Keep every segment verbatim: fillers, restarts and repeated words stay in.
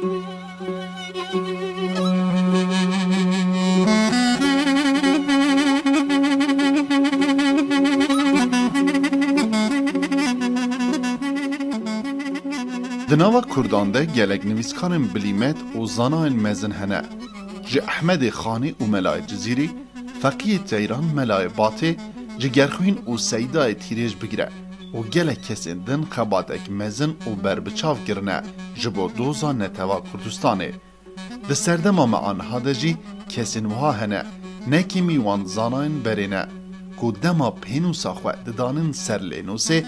Di nava Kurdan de gelek nivîskarên bilîmet û zanayên mezin hene. Ji Ehmedê Xanî û Melayê Cizîrî, Feqiyê Teyran, Melayê Batê, Cigerxwîn û Seydayê Tîrêj bigire û gelek kesên din xebatek mezin û berbiçav kirine ji bo doza netewa Kurdistanê. Di serdema me a niha de jî kesên wiha hene, ne kêmî wan zanayên berê ne, ku dema pênûsa xwe didanin ser lênûsê,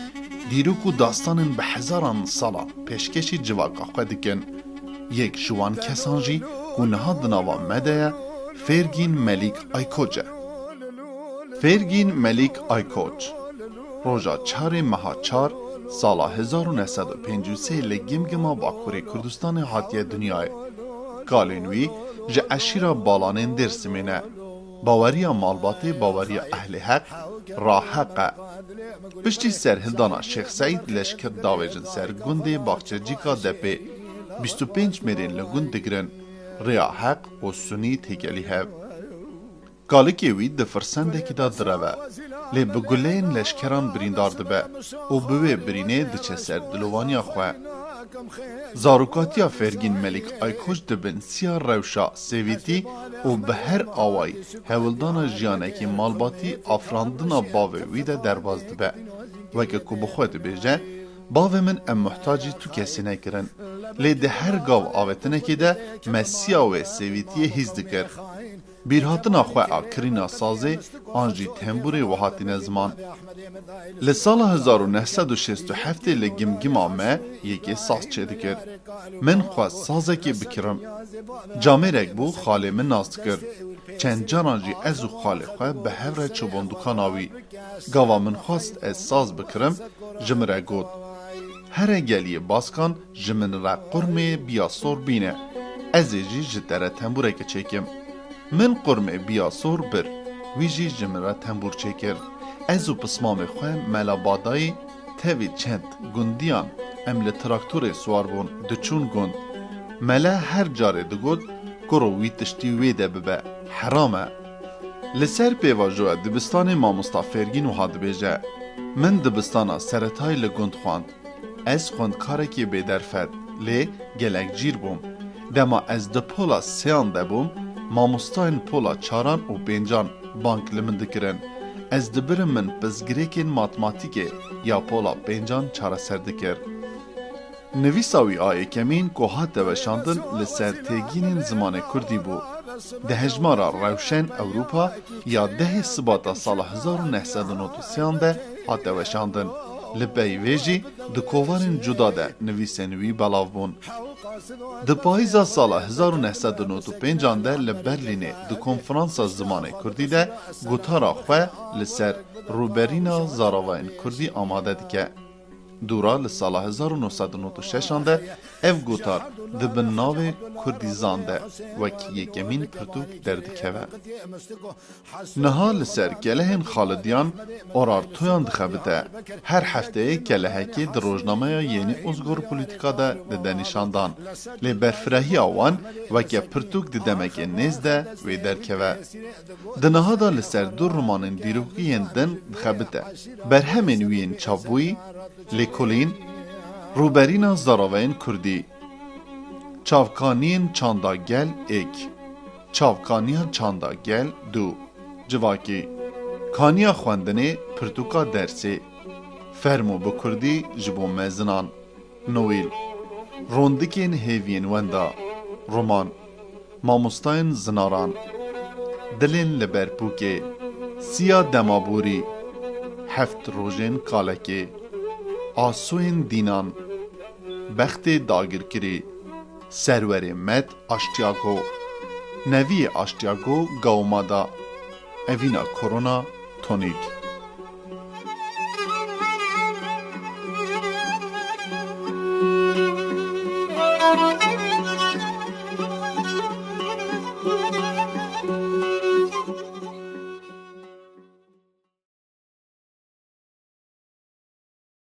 dîrok û dastanên bi hezaran sala pêşkêşî civaka xwe dikin. Yek ji wan kesan jî ku niha di nava me de ye, Fêrgîn Melîk Aykoç e. Fêrgîn Melîk Aykoç, roja çarê meha çar, sala hezar û neh sed û pêncî û sê li Gimgima Bakurê Kurdistanê hatiye dinyayê. Kalên wî ji eşîra Balanên Dêrsimê ne. Baweriya malbatê baweriya Ehlê Heq, Raheq e. Piştî serhildana Şêx Seîd leşker davêjin ser gundê Baxçecîka Depê. Bîst û pênc mêrên li gund digirin. Rêya Heq û Sunî têkelî hev. Kalikê wî di firsendekî de direve, lê bi guleyên leşkeran birîndar dibe û bi wê birînê diçe ser dilovaniya xwe. Zarokatiya Fêrgîn Melîk Aykoç di bin siya rewşa sêvîtî û bi her awayî hewldana jiyanekî malbatî afirandina bavê wî de derbas dibe. Weke ku bi xwe dibêje, Bavê min em muhtacî tu kesî nekirin, lê di her gav avêtinekê de me siya wê sêvîtiyê hîs dikir. Bîrhatina xwe a kirîna sazê an jî tembûrê wiha tîne ziman. Li sala hezar û neh sed û şêst û heftê li Gimgima me yekê saz çêdikir. Min xwest sazekê bikirim. Camêrek bû xalê min nas dikir. Çend caran jî ez û xalê xwe bi hev re çûbûn dukana wî. Gava min xwest ez saz bikirim, ji min re got, "Here geliyê baskan ji min re qurmê biya sor bîne. Ez ê jî ji te re tembûreke çêkim." Min qurmê biya sor bir, wî jî ji min re tembûr çêkir. Ez û pismamê xwe Mela Badayî tevî çend gundiyan em li traktorê siwar bûn, diçûn gund. Mela her carê digot, "Kuro wî tiştî wê de bibe, heram e." Li ser pêvajoya dibistanê mamosta Fêrgîn wiha dibêje, "Min dibistana seretayî li gund xwend. Ez xwendkarekî bêderfet, lê gelek cîr bûm. Dema ez di pola sêyan de bûm, mamostayên pola çaran û pêncan bang li min dikirin. Ez dibirim min pirsgirêkên matematîkê ya pola pêncan çareser dikir." Nivîsa wî a yekemîn ku hate weşandin li ser têgînên zimanê kurdî bû. Di hejmara Rewşen Ewropa ya dehê Sibata sala hezar û neh sed û nod û sêyan de hate weşandin. Li pey vê jî di kovarên cuda de nivîsên wî belav bûn. Di payîza sala hezar û neh sed û nod û pêncan de li Berlînê di konferansa zimanê kurdî de gotara xwe li ser rûberîna zaravayên kurdî amade dike. Dûra li sala hezar û neh sed û nod û şeşan de ev gotar di bin navê Kurdîzan de wek yekemîn pirtûk derdikeve. Niha li ser kelehên Xalidiyan Orartoyan dixebite. Her hefteyê kelehekê di rojnameya Yeni Ozgor Politika de dide nîşandan. Lê berfirahiya wan weke pirtûk di demeke nêz de wê derkeve. Di niha de li ser du romanên dîrokî yên din dixebite. Berhemên wî yên çapbûyî, Lêkolîn, Rûberîna Zaravayên Kurdî, Çavkaniyên Çanda Gel êk, Çavkaniya Çanda Gel du, Civakî, Kaniya Xwendinê, Pirtûka Dersê, Fermo bi Kurdî ji bo mezinan, Noîl, Rondikên Hêviyên Wenda, roman, Mamostayên Zinaran, Dilên li ber pûkê, Siya Demaborî, Heft Rojên Kalekê, Asûyên Dînan, Bextê Dagirkirî, Serwerê Med Aştiyago, Neviyê Aştiyago Gaumada, Evîna Korona Tonîk.